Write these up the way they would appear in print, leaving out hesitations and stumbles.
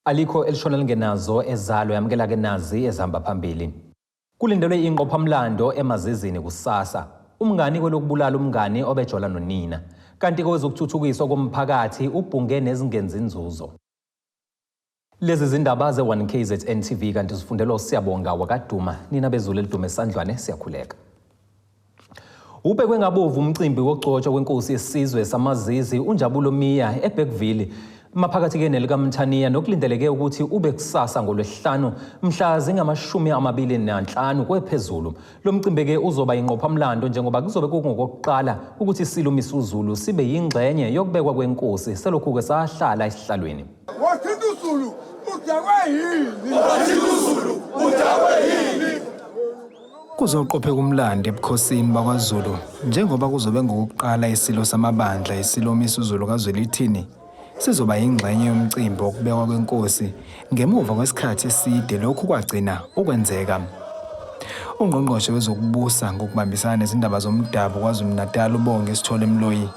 Alikho elishona lingenazo ezalo yamukela ke nazi ezihamba phambili. Kulindelwe inqophamlando emazizini kusasa. Umngani kwelokubulala umngani obejola nonina. Kanti kwezokuthuthukiswa komphakathi ubhunge nezingenzi inzuzo. Lezi zindaba ze-1 KZN TV kanti zifundelwa uSiyabonga wakaduma nina bezulu elidume esandlwane siyakhuleka. Ubekwe ngabovu umcimbi wokugcotshwa kwenkosi yesizwe samaZizi uNjabulo Miya eBergville maphakathi-ke nelikaMthaniya nokulindeleke ukuthi ube kusasa ngolwesihlanu mhla zingama-25 kwephezulu. Lo mcimbi-ke uzoba inqophamlando njengoba kuzobe kungokokuqala ukuthi isilo uMisuzulu sibe yingxenye yokubekwa kwenkosi selokhu-ke sahlala esihlalweni. Wathinta uZulu udakwe yini? Wathinta uZulu udakwe yini? Kuzoqopheka umlando ebukhosini bakwaZulu njengoba kuzobe ngokuqala isilo samabandla isilo uMisuzulu kaZwelithini sizoba yingxenye yomcimbi wokubekwa kwenkosi ngemuva kwesikhathi eside lokhu kwagcina ukwenzeka. Ungqongqoshe wezokubusa ngokubambisana nezindaba zomdabu KwaZulu-Natal uBongi Sithole Mloyi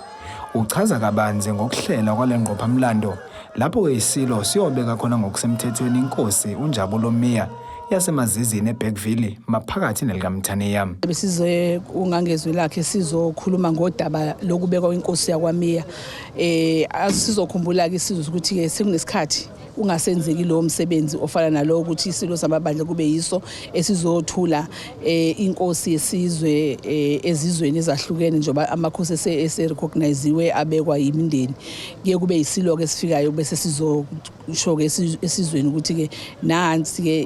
uchaza kabanzi ngokuhlela kwale ngqophamlando lapho-ke isilo siyobeka khona ngokusemthethweni inkosi uNjabulo Miya yaseMazizini eBergville maphakathi nelikaMthaniya. Besize ungangezwe lakhe sizokhuluma ngodaba lokubekwa kwenkosi yakwaMiya. Asizokhumbula ke isizwe ukuthi ke sekunesikhathi ungasenzeki lowo msebenzi ofana nalowo ukuthi isilo samabandla kube yiso esizothula inkosi yesizwe ezizweni ezahlukene njengoba amakhosi ese recogniziwe abekwa imindeni. Kuye kube yisilo ke esifikayo bese sizosho ke esizweni ukuthi ke nansi ke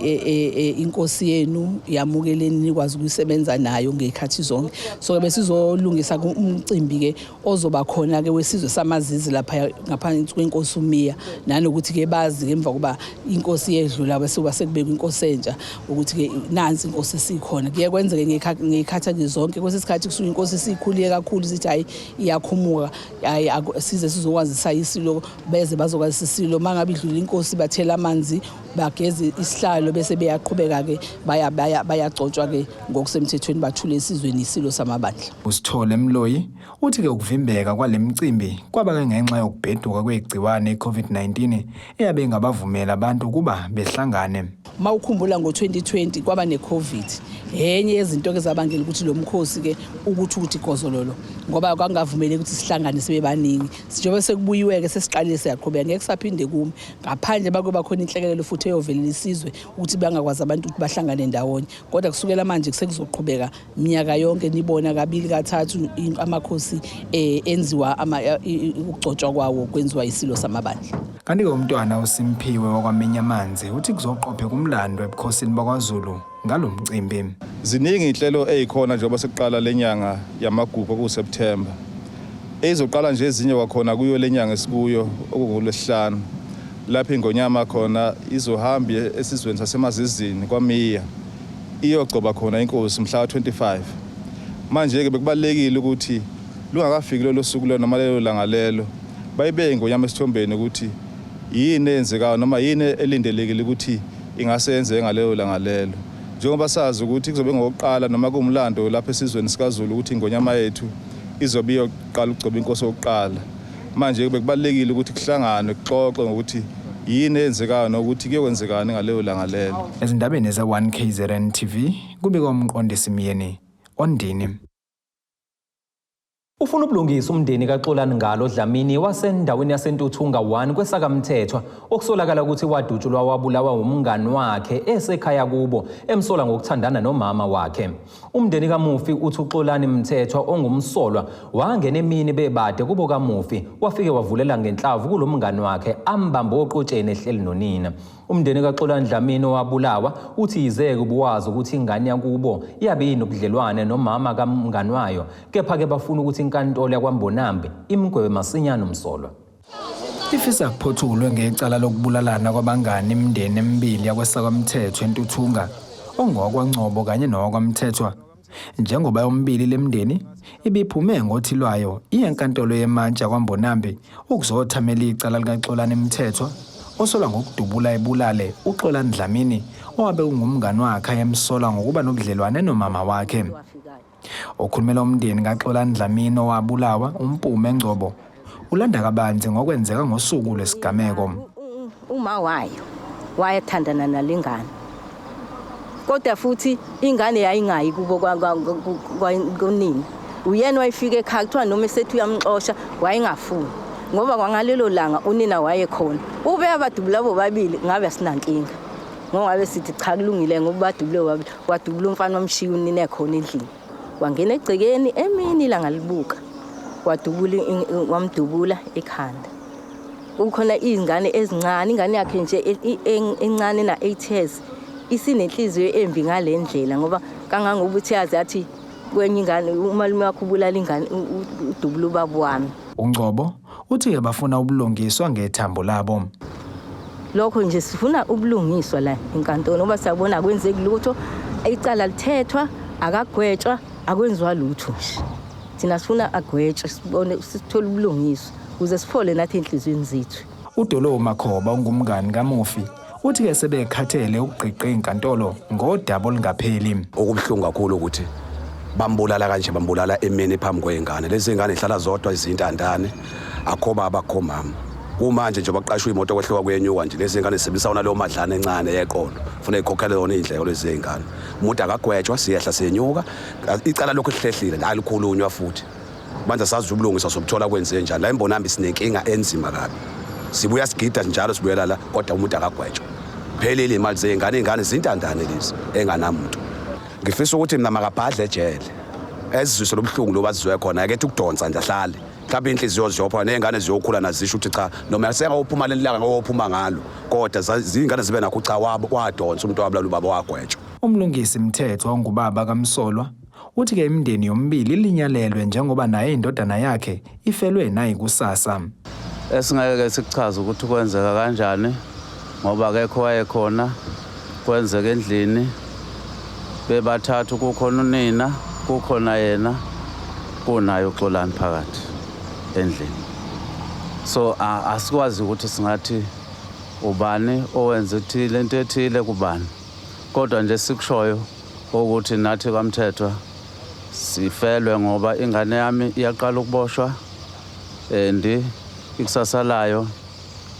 inkosi yenu, yamukeleni nikwazi ukuyisebenza nayo ngezikhathi zonke. So ke besizolungisa umcimbi ke ozoba khona ke wesizwe samaZizi lapha ngaphansi kwenkosi uMiya, nanokuthi ke bazi emva kuba inkosi yedlula bese kuba sekubekwa inkosi entsha ukuthi ke nansi inkosi esikhona. Kuye kwenzeke ngey'khathi zonke, kwesikhathi kusuke inkosi isikhulile kakhulu sithi hayi, iyakhumuka, hayi, size sizokwazisa isilo, beze bazokwazisa isilo. Uma ngabe idlula inkosi bathela amanzi, bageze isihlalo, bese beyaqhubeka-ke bayagcotshwa-ke ngokusemthethweni, bathule esizweni isilo samabandla. USithole Mloyi uthi-ke ukuvimbeka kwale micimbi kwaba ngenxa yokubheduka kwegciwane i-COVID-19 eyabe ingabavumela abantu ukuba behlangane. Uma ukhumbula ngo-2020 kwaba ne-COVID, enye yezinto-ke zabangela ukuthi lo mkhosi-ke ukuthi gozololo ngoba kwangavumeleki ukuthi sihlangane sibe baningi. Njengoba sekubuyiwe-ke sesiqalile siyaqhubeka, ngeke kusaphinde kume ngaphandle bakuba khona inhlekelele futhi eyovelela isizwe ukuthi bangakwazi abantu ukuthi bahlangane ndawonye. Kodwa kusukela manje sekuzoqhubeka minyaka yonke, nibona kabili kathathu amakhosi enziwa ukugcotshwa kwawo kwenziwa isilo samabandla. Kanti-ke umntwana uSimphiwe wakwaMinyamanzi uthi kuzoqopheka umlando ebukhosini bakwaZulu ngalo mcimbi. Ziningi inhlelo ezikhona njengoba sekuqala lenyanga yamagugu okuSeptember. Ezizoqala nje ezinye kwakhona kuyo lenyanga esikuyo okungolwesihlanu. Lapho ingonyama khona izohamba esizweni saseMazizini kwaMiya iyogcoba khona inkosi mhla ka-25. Manje-ke bekubalulekile ukuthi lungakafiki lolo suku lelo noma lelo langa lelo bayibeke ingonyama esithombeni ukuthi yini eyenzekayo noma yini elindelekile ukuthi ingase yenzeke ngalelo langa lelo. Njengoba sazi ukuthi kuzobe ngokuqala noma kuwumlando lapha esizweni sikaZulu ukuthi ingonyama yethu izobe iyoqala ukugcoba inkosi yokuqala. Manje bekubalulekile ukuthi kuhlanganwe kuxoxwe ngokuthi yini eyenzekayo nokuthi kuyokwenzekani ngaleyo langa lelo. Ezindabeni ze-1 KZN TV kubika uMqondisi Myeni Ondini. Ufuna ubulungisa umndeni kaXolani Ngalo Dlamini wasendaweni yaseNtuthunga 1 kweSakamthethwa okusolakala ukuthi wadutshulwa wabulawa umngani wakhe esekhaya kubo emsola ngokuthandana nomama wakhe. Umndeni kamufi uthi uXolani Mthethwa ongumsolwa wangena emini bebade kubo kamufi wafike wavulela ngenhlavu kulo mngani wakhe ambamba oqotsheni ehleli nonina. Umndeni kaXolani Dlamini owabulawa uthi yize ubuwazi ukuthi ingane yakubo yabe inobudlelwane nomama kamngani wayo, kepha-ke bafuna ukuthi inkantolo yakwaMbonambi imgwebe masinyane umsolwa. Ifisa kuphothulwe ngecala lokubulalana kwabangani imindeni emibili yakweSakamthethwa eNtuthunga, ongowakwaNgcobo kanye nowakwaMthethwa. Njengoba yomibili lemindeni ibiphume ngothi lwayo iye enkantolo yemantshi yakwaMbonambi ukuzothamela icala likaXolani Mthethwa osolwa ngokudubula ebulale uXolani Dlamini owabe ungumngani wakhe ayemsola ngokuba nobudlelwane nomama wakhe. Okhulumela umndeni kaXolani Dlamini owabulawa, uMpume Ngcobo, ulanda kabanzi ngokwenzeka ngosuku lwesigameko. Uma wayo. Wayethandana nalengane, kodwa futhi ingane yayingayi kubo konina. Uyena wayefika ekhaya, kuthiwa noma esethi uyamxosha wayengafuni, ngoba kwangalelo langa unina wayekhona. Ube abadubula bobabili ngabe asinankinga, ngoba sithi cha, kulungile, ngoba badubule bobabili. Wadubula umfana, wamshiya unina ekhona endlini, wangena egcekeni emini ilanga libuka, wadubula, wamdubula ekhanda. Kukhona izingane ezincane, ingane yakhe nje encane na-8 years isinenhliziyo embi ngale ndlela, ngoba kangangokuthi yazi athi kwenye ingane, "Umalume wakho ubulala ingane, udubula ubaba wami." UNgcobo uthi-ke bafuna ubulungiswa ngethambo labo. Lokho nje, sifuna ubulungiswa la enkantolo, ngoba siyabona akwenzeki lutho, icala lithethwa, akagwetshwa, akwenziwa lutho nje. Thina sifuna agwetshwe, sibone sithole ubulungiswa ukuze siphole nathi enhliziyweni zethu. UDolo Makhoba ungumngani kamufi uthi-ke sebekhathele ukugqiqa inkantolo ngodaba olungapheli. Okubuhlungu kakhulu ukuthi bambulala kanje, bambulala emini phambi kwey'ngane. Lezi ngane zihlala zodwa, izintandane, akho baba, akho mama. Kumanje nje baqashwa imoto, kwehluka kuyenyuka nje, lezi ngane zisebenzisa wona leyo madlana encane yeqolo, funa ikhokhele yona iy'ndleko lezi zey'ngane. Umuntu akagwetshwa, siyehla siyenyuka, icala lokhu lihlehlile, alikhulunywa futhi. Manje sazi ubulungiswa sobuthola kwenze njani la eMbonambi? Sinenkinga enzima kabi, sibuya sigida njalo, sibuyela la, kodwa umuntu akagwetshwa. Phelile imali zey'ngane, iy'ngane zintandane lezi enganamuntu. Ngifisa ukuthi mina makabhadle ejele, ezizwise lobuhlungu lo bazizwe khona, akethi ukudonsa nje, ahlale mhlawumbe inhliziyo ziyopha, ney'ngane ziyokhula nazisho ukuthi cha, noma sengawophuma leli langa ngowophuma ngalo, kodwa ziy'ngane zibe nakho, cha, wadonsa umuntu wabulala ubaba, wagwetshwa. Umlungisi Mthethwa ongubaba kamsolwa uthi-ke imindeni yomibili ilinyalelwe, njengoba naye indodana yakhe ifelwe nayikusasa. Esingeke sikuchaze ukuthi kwenzeka kanjani, ngoba akekho wayekhona. Kwenzeka endlini bebathathu, kukhona unina, kukhona yena, kunaye uXolani phakathi endlini. So asikwazi ukuthi singathi ubani owenza ethile into ethile kubani, kodwa nje sikushoyo ukuthi nathi kwaMthethwa sifelwe, ngoba ingane yami iyaqala ukuboshwa and ikusasa layo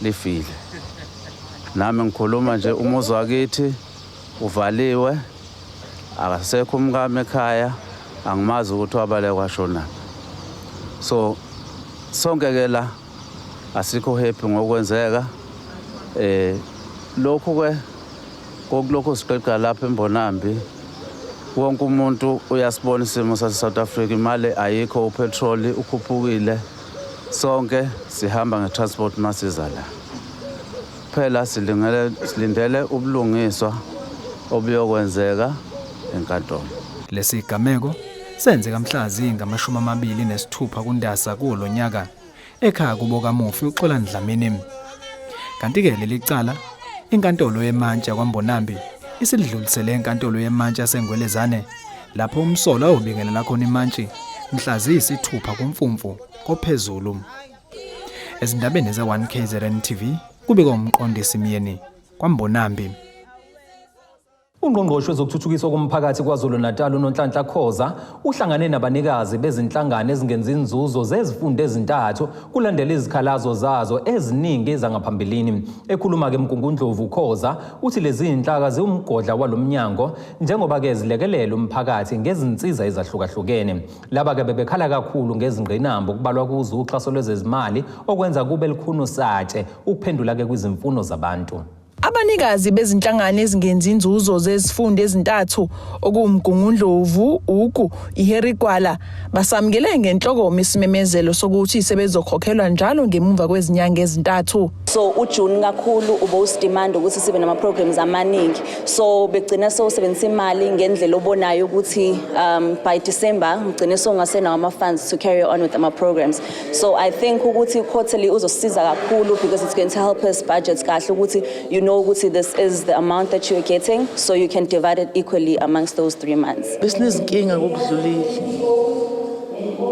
lifile. Nami ngikhuluma nje, umuzi wakithi uvaliwe, akasekho umkami ekhaya, angimazi ukuthi wabaleka washonaphi. So sonke ke la asikho happy ngokwenzeka lokhu ke kokulokhu siqeqa lapha eMbonambi. Wonke umuntu uyasibona isimo sase-South Africa, imali ayikho, upetroli ukhuphukile, sonke sihamba nge-transport masiza la. Phela silingele, silindele ubulungiswa obuyokwenzeka enkantolo. Lesi gameko senzeka mhla zingama-26 kuNdasa kulo nyaka ekhaya kubo kamufi uXolani Dlamini. Kanti-ke leli cala inkantolo yemantshi yakwaMbonambi isilidlulisele enkantolo yemantshi yaseNgwelezane, lapho umsolwa ayobingelela khona imantshi mhla ziyisithupha kuMfumfu kophezulu. Ezindabeni ze-1 KZN TV, kubikwa uMqondisi Myeni kwaMbonambi. Ungqongqoshe wezokuthuthukiswa komphakathi KwaZulu-Natal uNonhlanhla Khoza uhlangane nabanikazi bezinhlangano ezingenzi inzuzo zezifunda ezintathu kulandela izikhalazo zazo eziningi zangaphambilini. Ekhuluma-ke eMgungundlovu, Khoza uthi lezi zinhlaka ziwumgodla walomnyango, njengoba-ke zilekelela umphakathi ngezinsiza ezahlukahlukene. Laba-ke bebekhala kakhulu ngezingqinamba, okubalwa kuzo uxhaso lwezezimali okwenza kube lukhuni satshe ukuphendula-ke kwizimfuno zabantu. Abanikazi bezinhlangano ezingenzi inzuzo zezifunda ezintathu, okuwuMgungundlovu, Ugu, iHarry Gwala, basamukele ngenhlokomo isimemezelo sokuthi sebezokhokhelwa njalo ngemuva kwezinyanga ezintathu. So uJune kakhulu ubowusidemand ukuthi sibe nama-programs amaningi, so begcina sowusebenzisa imali ngendlela obonayo ukuthi by December ngigcine sowungasenawo ama-funds to carry on with ama-programs. So I think ukuthi quarterly uzosisiza kakhulu because it's going to help us budget kahle, ukuthi you know ukuthi this is the amount that you're getting, so you can divide it equally amongst those 3 months. Besinezinkinga kokudlulile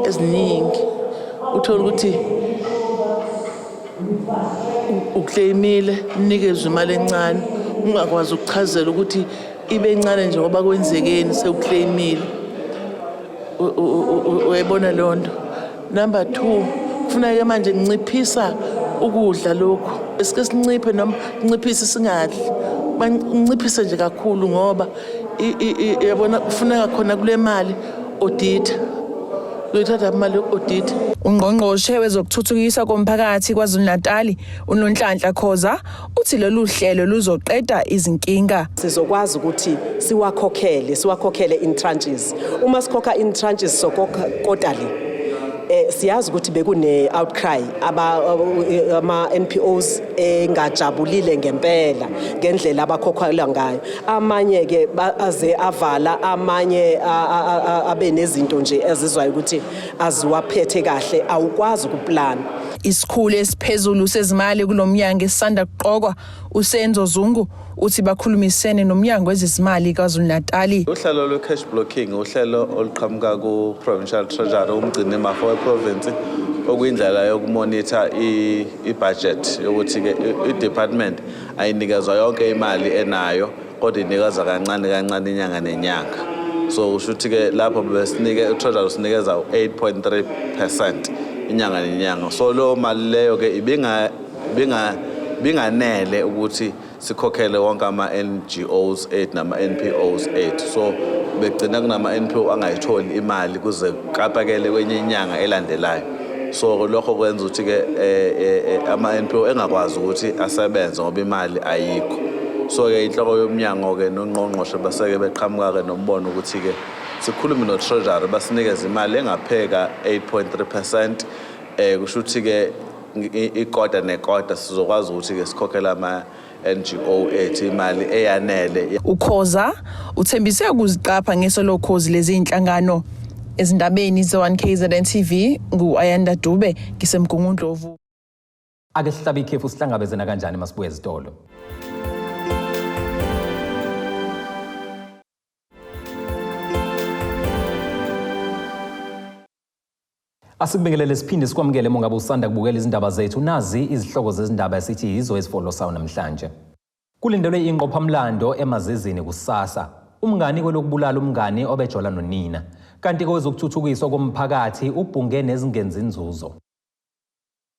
eziningi, uthola ukuthi uclaimile, unikezwe imali encane, ungakwazi ukuchazela ukuthi ibe encane nje ngoba kwenzekeni sewuclaimile. Uyayibona leyo nto? Number 2, kufuneka manje nginciphisa ukudla lokhu. Esike sinciphe noma sinciphise singadli. Banciphise nje kakhulu ngoba yabona kufuneka khona kule mali auditor. Uyithatha imali yoku-audit. Ungqongqoshe wezokuthuthukiswa komphakathi KwaZulu-Natali uNonhlanhla Khoza uthi lolu hlelo luzoqeda izinkinga. Sizokwazi ukuthi siwakhokhele in tranches. Uma sikhokha in tranches sokhokha quarterly. Siyazi ukuthi bekune outcry ama NPOs engajabulile ngempela ngendlela abakhokhela ngayo. Amanye ke aze avala, amanye abe nezinto nje ezizwayo ukuthi aziwaphethe kahle, awukwazi ukuplan. Isikhulu esiphezulu sezimali kulomnyango esisanda kuqokwa uSenzo Zungu uthi bakhulumisene nomnyango wezezimali KwaZulu-Natali. Uhlelo lwe-cash blocking uhlelo oluqhamuka ku-Provincial Treasury, umgcini mafa we-province, okuyindlela yokumonitha i-budget yokuthi-ke i-department ayinikezwa yonke imali enayo kodwa inikezwa kancane kancane inyanga nenyanga. So kusho ukuthi-ke lapho besinike u-Treasury usinikeza u-8.3% inyanga nenyanga. So leyo mali leyo-ke ibinganele ukuthi sikhokhele wonke ama-NGOs ethu nama-NPOs ethu. So begcina kunama-NPO angayitholi imali kuze kapakele kwenye inyanga elandelayo. So lokho kwenza ukuthi-ke ama-NPO engakwazi ukuthi asebenze ngoba imali ayikho. So-ke inhloko yomnyango-ke nongqongqoshe baseke beqhamuka-ke nombono ukuthi-ke sikhulume no-Treasury basinikeze imali engapheka 8.3%. Kusho ukuthi-ke ikota nekota sizokwazi ukuthi-ke sikhokhele ama-NGO ethu imali eyanele. UKhoza uthembise ukuziqapha ngeso lokhozi lezi inhlangano. Ezindabeni ze-1 KZN TV ngu-Ayanda Dube ngiseMgungundlovu. Ake sihlabe ikhefu sihlangabezena kanjani masibuye ezitolo. Asikubingelele siphinde sikwamukele mongabe usanda kubukela izindaba zethu. Nazi izihloko zezindaba esithi yizo ezifolosayo namhlanje. Kulindelwe inqophamlando emazizini kusasa. Umngani kwelokubulala umngani obejola nonina. Kanti kwezokuthuthukiswa komphakathi ubhunge nezingenzi inzuzo.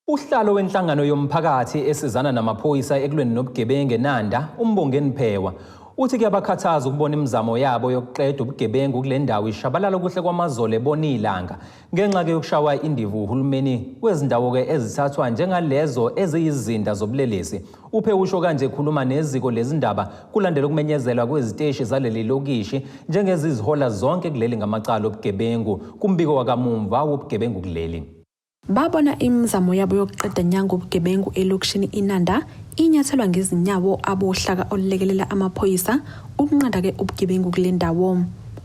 Uhlalo wenhlangano yomphakathi esizana namaphoyisa ekulweni nobugebengu eNanda, uMbongeni Phewa, uthi kuyabakhathaza ukubona imizamo yabo yokuqeda ubugebengu kule ndawo ishabalala kuhle kwamazolo ebona ilanga ngenxa ke yokushawa indivu uhulumeni kwezindawo ke ezithathwa njengalezo eziyizinda zobulelesi. Uphe usho kanje ekhuluma neziko lezindaba kulandela ukumenyezelwa kweziteshi zaleli lokishi njengezizihola zonke kuleli ngamacala obugebengu kumbiko wakamumva wobugebengu kuleli. Babona imizamo yabo yokuqeda nyanga ubugebengu elokishini Inanda inyathelwa ngezinyawo abohlaka olulekelela amaphoyisa ukunqanda-ke ubugebengu kule ndawo.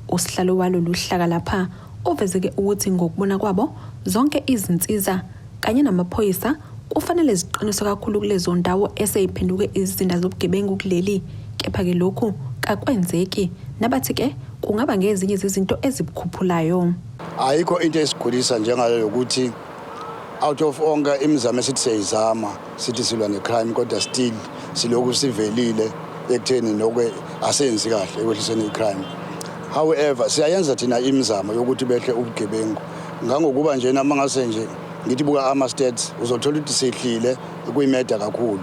Usihlalo walolu hlaka lapha uvezeke ukuthi ngokubona kwabo zonke izinsiza kanye namaphoyisa kufanele ziqiniswe kakhulu kulezo ndawo eseyiphenduke izizinda zobugebengu kuleli. Kepha-ke lokhu kakwenzeki nabathi-ke kungaba ngezinye zezinto ezibukhuphulayo. Ayikho into esigulisa njengaleyo ukuthi out of onke imizamo esithi siyayizama sithi silwa ne-crime kodwa still silokhu sivelile ekutheni noke asenzi kahle ekwehliseni i-crime. However, siyayenza thina imizamo yokuthi behle ubugebengu ngangokuba njena uma ngase nje ngithi buka ama-stats uzothola ukuthi sehlile kuyimeda kakhulu.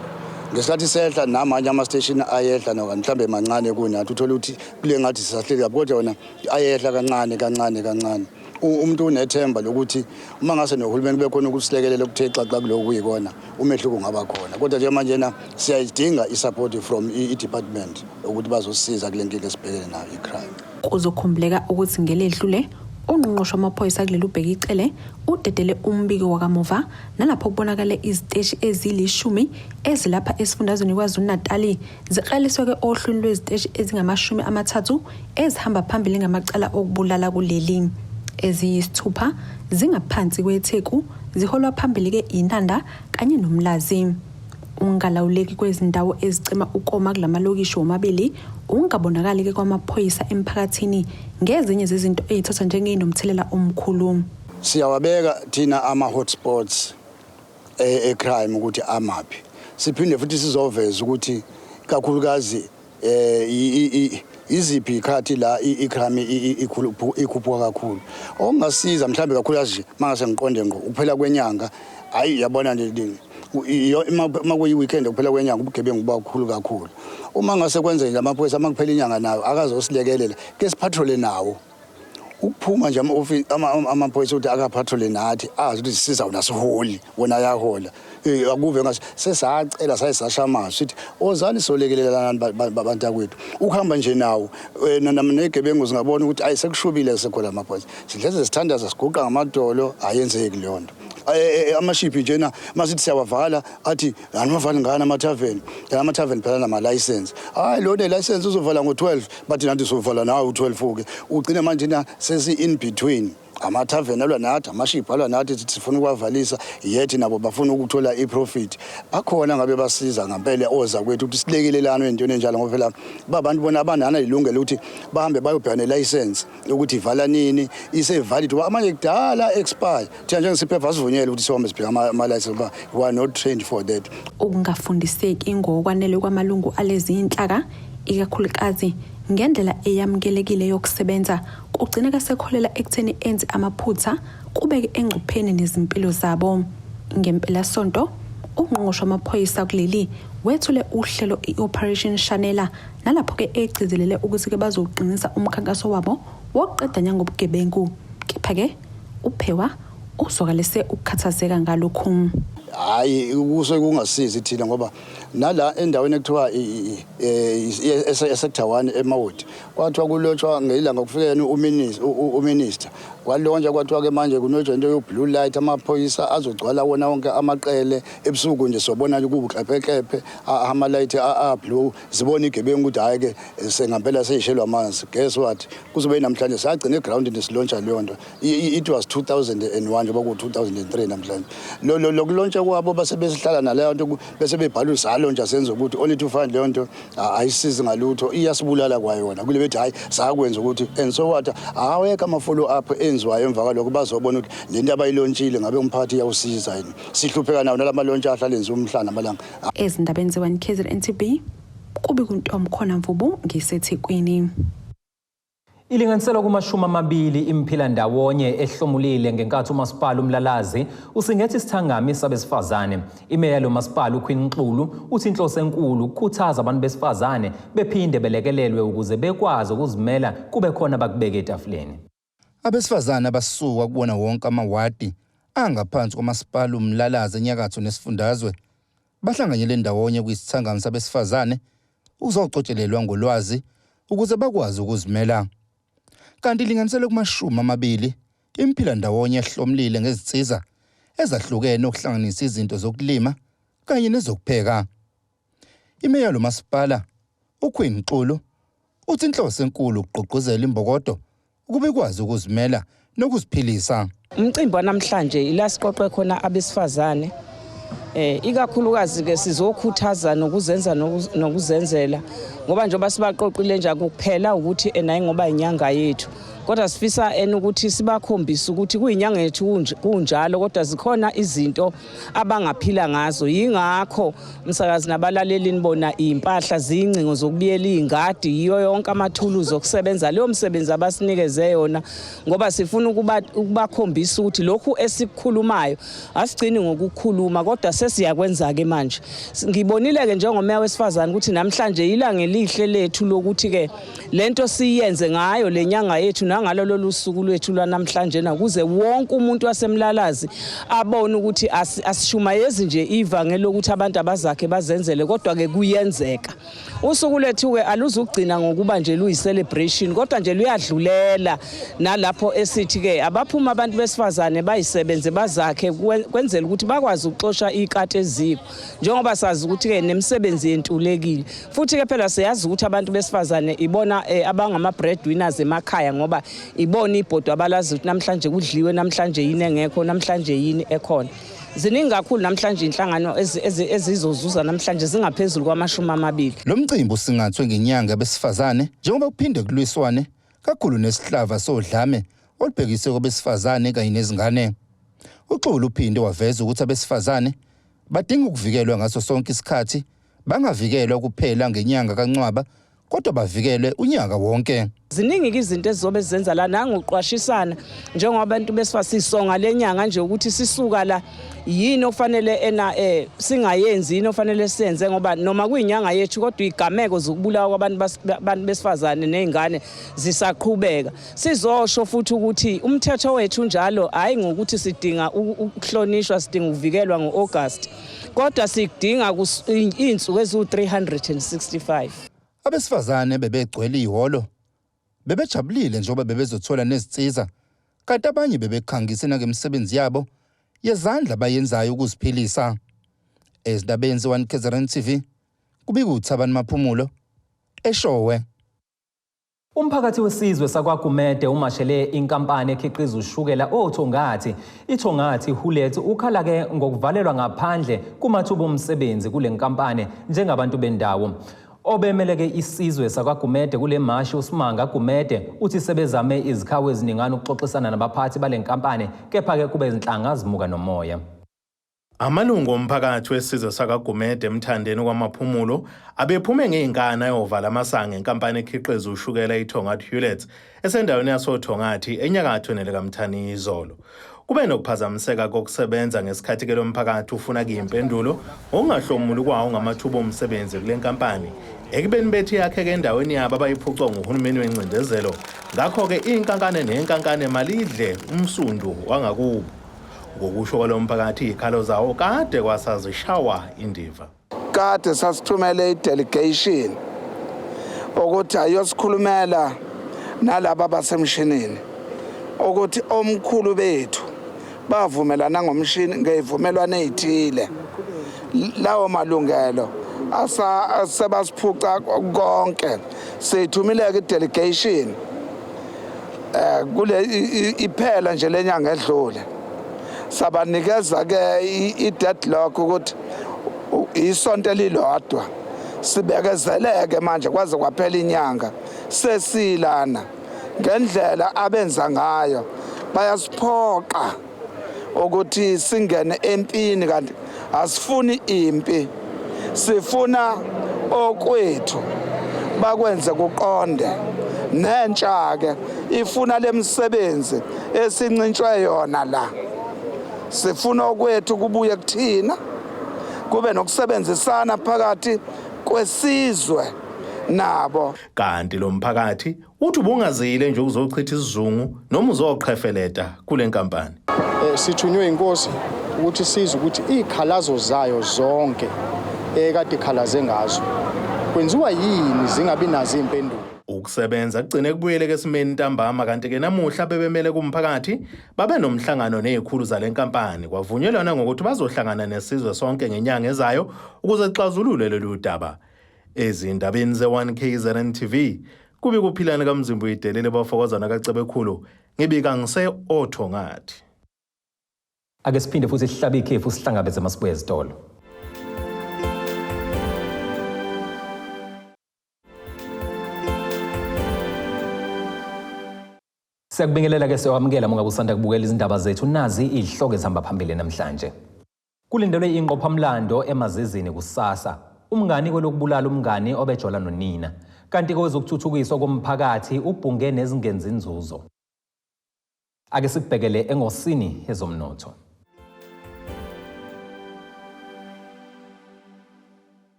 Ngesikhathi sehla namanye ama-station ayehla mhlambe mancane kunathi uthole ukuthi kule ngathi sisahleli kabi kodwa wona ayehla kancane kancane kancane. Umuntu unethemba lokuthi uma ngase nohulumeni bekhona ukusilekelela okuthe xaxa kulokhu kuyikona umehluko ungaba khona. Kodwa nje manje na siyayidinga i-support from i-department ukuthi bazosisiza kule nkinga esibhekene nayo i-crime. Kuzokhumbuleka ukuthi ngeledlule ungqongqoshe wamaphoyisa kuleli uBheki Cele udedele umbiko wakamuva nalapho kubonakale iziteshi ezilishumi ezilapha esifundazweni KwaZulu-Natali ziklaliswe-ke ohlwini lweziteshi ezingama-30 ezihamba phambili ngamacala okubulala kuleli. Eziyisithupha zingaphansi kweTheku ziholwa phambili-ke iNanda kanye noMlazi. Ukungalawuleki kwezindawo ezicima ukoma kulamalokishi womabili, ukungabonakali-ke kwamaphoyisa emphakathini ngezinye zezinto ey'thathwa njengey'nomthelela omkhulu. Siyawabeka thina ama-hotspots e-crime ukuthi amaphi. Siphinde futhi sizoveza ukuthi kakhulukazi iziphi ikhathi la i-crime ikhuphuka kakhulu. Okungasiza mhlambe kakhulukazi mangase ngiqonde ngqo ukuphela kwenyanga, hayi yabona nje Uma kuyi-weekend kuphela kwenyanga ubugebengu buba bukhulu kakhulu. Uma ngase kwenzeke nje amaphoyisa uma kuphela inyanga nayo akazosilekelela ke siphatrole nawo. Ukuphuma nje amaphoyisa ukuthi akaphatrole nathi azi ukuthi sisiza wona siholi wona ayahola. Akuve ngase sesacela saye sasha amazwi sithi ozani solekelelana bantakwethu. Ukuhamba nje nawo negebengu zingabona ukuthi ayi sekushubile sekhona amaphoyisa. Sidleze sithandaza siguqa ngamadolo ayenzeki leyo nto. Amashiphi njena masithi siyawavala athi animavali ngani amathaveni, amathaveni phela nama-license. Hayi lo ne-license uzovala ngo-12 bathi nathi sovala nawe u-12 ke. Ugcine manje na sesi in between amathaveni alwa nathi, amashiphi alwa nathi, sithi sifuna ukuwavalisa yethi nabo bafuna ukuthola i-profit. Bakhona ngabe basiza ngempela oza kwethu ukuthi silekelelane ey'ntweni enjalo, ngoba phela babantu bona abanana ilungelo ukuthi bahambe bayobheka ne-license ukuthi ivala nini, ise-valid ngoba amanye kudala expire. Thina njenge-CPF asivunyelwe ukuthi sihambe sibheka ama-license ngoba we are not trained for that. Ukungafundiseki ngokwanele kwamalungu alezi inhlaka, ikakhulukazi ngendlela eyamukelekile yokusebenza, kugcina sekholela ekutheni enze amaphutha kubeke engcupheni nezimpilo zabo. Ngempelasonto ungqongqoshe wamaphoyisa kuleli wethule uhlelo i-Operation Shanela, nalapho-ke egcizelele ukuthi-ke bazoqinisa umkhankaso wabo wokuqeda nya ngobugebengu. Kepha-ke uPhewa uzwakalise ukukhathazeka ngalokhu. Hayi kusuke kungasizi thina ngoba nala endaweni ekuthiwa e-sector 1 eMawoti kwathiwa kulotshwa ngelanga kufika yena uminister kwalontsha kwathiwa ke manje kunotshwa into yo-blue light, amaphoyisa azogcwala wona wonke amaqele ebusuku nje sobona kubuqepheqephe ama-light a-blue zibona igebengu ukuthi hhayi ke sengampela seyishelwa amanzi. Guess what, kuzobe namhlanje sagcina egrawundini silontsha leyo nto. It was 2001 njengoba ku-2003 namhlanje. Lokulontsha kwabo base besihlala naleyo nto bese bebhala salontsha senza ukuthi only to find leyo nto ayisizi ngalutho, iyasibulala kwayona kule bethi hhayi sakwenza ukuthi and so what. Awekho ama-follow up enziwayo emva kwalokho bazobona ukuthi le nto abayilontshile ngabe umphakathi iyawusiza yini. Sihlupheka nawo nalama lontsha ahlala enziwa umhlana namalanga. Ezindabeni ze-1 KZN TV kubi kuntomkhona Mvubu ngiseThekwini. Ilinganiselwa kuma-20 imphila ndawonye ehlomulile ngenkathi umasipala uMlalazi usingethe isithangami sabesifazane. Imeya lo masipala uQueen Xulu uthi inhloso enkulu ukukhuthaza abantu besifazane bephinde belekelelwe ukuze bekwazi ukuzimela kube khona bakubeke etafuleni. Abesifazane abasuka kuwona wonke amawadi angaphansi kwamasipala uMlalazi enyakatho nesifundazwe bahlanganyele ndawonye kwisithangami sabesifazane ukuzocotshelelwa ngolwazi ukuze bakwazi ukuzimela. Kanti ilinganiselwe kuma-20 imphila ndawonye ehlomlile ngezinsiza ezahlukene okuhlanganisa izinto zokulima kanye nezokupheka. Imeya lo masipala uQueen Xulu uthi inhloso enkulu ukugqugquzela imbokodo ukuba ikwazi ukuzimela nokuziphilisa. Umcimbi wanamhlanje ila siqoqe khona abesifazane, ikakhulukazi ke sizokhuthaza nokuzenza nokuzenzela, ngoba njengoba sibaqoqile nje kuphela ukuthi enayi ngoba inyanga yethu, kodwa sifisa ena ukuthi sibakhombise ukuthi kuyinyanga yethu kunjalo, kodwa zikhona izinto abangaphila ngazo. Yingakho umsakazi nabalaleli nibona impahla zingcingo zokubiyela ingadi, yiyo yonke amathuluzi okusebenza leyo msebenzi abasinikeze yona, ngoba sifuna ukubakhombisa ukuthi lokhu esikukhulumayo asigcini ngokukhuluma kodwa sesiyakwenza ke manje. Ngibonile ke njengomeya wesifazane ukuthi namhlanje ilanga elihle lethu lokuthi ke lento siyenze ngayo lenyanga yethu nangalo lolu suku lwethu lwanamhlanje, nakuze wonke umuntu waseMlalazi abone ukuthi asishumayezi nje ivangeli lokuthi abantu abazakhe bazenzele, kodwa ke kuyenzeka. Usuku lwethu ke aluzugcina ngokuba nje luyi-celebration, kodwa nje luyadlulela nalapho esithi ke abaphuma abantu besifazane bayisebenze bazakhe kwenzela ukuthi bakwazi ukuxosha ikati eziko, njengoba sazi ukuthi ke nemisebenzi yentulekile. Futhi ke phela siyazi ukuthi abantu besifazane ibona abangama breadwinners emakhaya, ngoba ibona ibhodo abalazi ukuthi namhlanje kudliwe, namhlanje yini engekho, namhlanje yini ekhona. Ziningi kakhulu namhlanje inhlangano ezizozuza namhlanje, zingaphezulu kwama-20. Lo mcimbi usingathwe ngenyanga yabesifazane njengoba kuphinde kulwiswane kakhulu nesihlava sodlame olubhekiswe kwabesifazane kanye nezingane. UXulu uphinde waveza ukuthi abesifazane badinga ukuvikelwa ngaso sonke isikhathi, bangavikelwa kuphela ngenyanga kaNcwaba. kodwa bavikelwe unyaka wonke. Ziningi izinto ezizobe zizenza la nangokuqwashisana njengoba abantu besifazane sisonga lenyanga nje ukuthi sisuka la yini okufanele ena singayenzi, yini ofanele siyenze, ngoba noma kuyinyanga yethu kodwa igameko zokubulawa kwabantu abantu besifazane nezingane zisaqhubeka. Sizosho futhi ukuthi umthetho wethu njalo hayi ngokuthi sidinga ukuhlonishwa, sidinga ukuvikelwa ngo-August, kodwa sidinga insuku eziwu-365. Abesifazane bebegcwele ihholo bebejabulile njengoba bebezothola nezinsiza, kanti abanye bebekhangise nangemisebenzi yabo yezandla bayenzayo ukuziphilisa. Ezindabeni ze-1 KZN TV kubika uThabani Maphumulo eShowe. Umphakathi wesizwe sakwaGumede umashele inkampani ekhiqiza ushukela oThongathi, iThongathi Hulett, ukhala-ke ngokuvalelwa ngaphandle kumathuba omsebenzi kule nkampani njengabantu bendawo. Obemeleke isizwe sakwaGumede kule mashi uSimanga Gumede uthi sebezame izikhawu eziningana ukuxoxisana nabaphathi bale nkampani, kepha-ke kube izinhlanga zimuka nomoya. Amalungu omphakathi wesizwe sakwaGumede eMthandeni kwaMaphumulo abephume ngezinkani ayovala amasango enkampani ekhiqiza ushukela iThongathi Hulett esendaweni yasoThongathi enyakatho nelikaMthaniya izolo. Kube nokuphazamiseka kokusebenza ngesikhathi ke lo mphakathi ufuna kuyimpendulo ngokungahlomuli kwawo ngamathuba omsebenzi kule nkampani, ekubeni bethi yakheke endaweni yabo abayiphucwa nguhulumeni wengcindezelo. Ngakho-ke inkankane nenkankane malidle umsundu wangakubo. Ngokusho kwalo mphakathi, iy'khalo zawo kade kwasazishawa indiva. Kade sasithumele i-delegation ukuthi ayosikhulumela nalaba abasemshinini ukuthi omkhulu bethu bavumelana ngomshini ngezivumelwano ezithile, lawo malungelo asebasiphuca konke. Sithumile-ke i-delegation kule iphela nje lenyanga edlule, sabanikeza ke i-deadlock ukuthi isonto elilodwa sibekezeleke manje kwaze kwaphela inyanga sesilana. Ngendlela abenza ngayo bayasiphoqa ukuthi singene empini, kanti asifuni impi, sifuna okwethu bakwenze kuqonde. Nentsha-ke ifuna lemisebenzi esincintshwe yona la, sifuna okwethu kubuye kuthina, kube nokusebenzisana phakathi kwesizwe nabo. Kanti lo mphakathi uthi ubungazile nje ukuzochitha isizungu noma uzoqhefeleta kule nkampani. Sithunywe inkosi ukuthi sizwe ukuthi izikhalazo zayo zonke ekade ikhalaze ngazo kwenziwa yini zingabi nazo impendulo. Ukusebenza kugcine kubuyele esimeni ntambama, kanti-ke namuhla bebemele kumphakathi babe nomhlangano nezikhulu zale nkampani, kwavunyelwana ngokuthi bazohlangana nesizwe sonke ngenyanga ezayo ukuze kuxazululwe lolu daba. Ezindabeni ze-1 KZN TV kubi kuphilani kaMzimba uyidelele bafokozana kaCebekhulu, ngibika ngise-Othongathi. Ake siphinde futhi sihlabe ikhefu sihlangabeze masibuye ezitolo. Siyakubingelela ke, siyawamukela mungabe usanda kubukela izindaba zethu. Nazi izihloko ezihamba phambili namhlanje. Kulindelwe inqophamlando emazizini kusasa. Umngani kwelokubulala umngani obejola nonina. Kanti kwezokuthuthukiswa komphakathi ubhunge nezingenzi inzuzo. Ake sikubhekele engosini yezomnotho.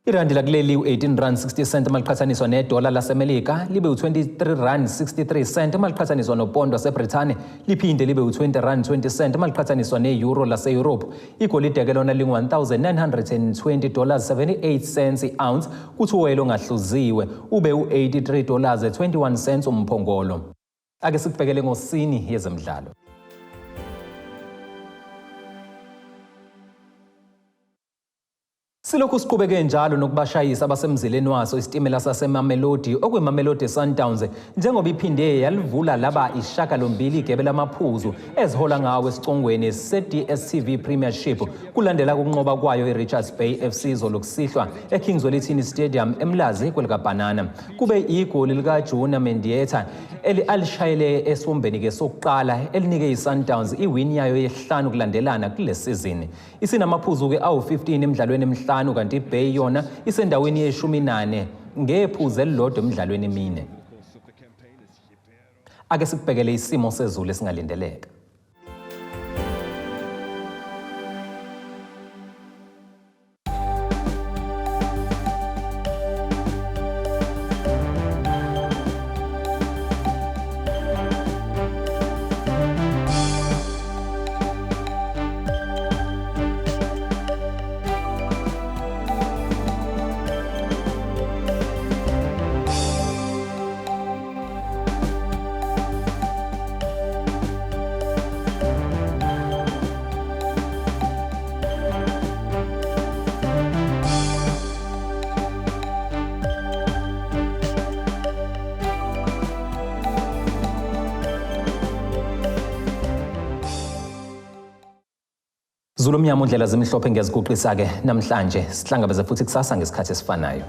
Irandi lakuleli u-18 rand 60 cent maliqhathaniswa nedola laseMelika, libe u-23 rand 63 cent maliqhathaniswa nopondo waseBrithani, liphinde libe u-20 rand 20 cent maliqhathaniswa ne-euro lase-Europe. Igolide ke lona lingu-1920 dollars 78 cents i-ounce, kuthi uwoyela ongahluziwe ube u-83 dollars 21 cents umphongolo. Ake sikubhekele ngosini yezemidlalo. Silokhu siqhubeke njalo nokubashayisa abasemzileni waso isitimela saseMamelodi okuyiMamelodi Sundowns, njengoba iphinde yalivula laba ishakalombili igebe lamaphuzu ezihola ngawo esicongweni se-DStv Premiership kulandela ukunqoba kwayo i-Richards Bay FC izolo kusihlwa eKing Zwelithini Stadium eMlazi kwelikabhanana. Kube igoli likaJuna Mendieta alishayele esiwombeni-ke sokuqala elinike i-Sundowns iwini yayo yesihlanu kulandelana kule sizini. Isinamaphuzu-ke awu-15 emidlalweni emihlanu, kanti iBay yona isendaweni yeshumi nane. ngephuzu elilodwa emidlalweni emine. Ake sikubhekele isimo sezulu esingalindeleka. Zulu mnyama, undlela zimhlophe, ngiyaziguqisa-ke namhlanje. Sihlangabeze futhi kusasa ngesikhathi esifanayo.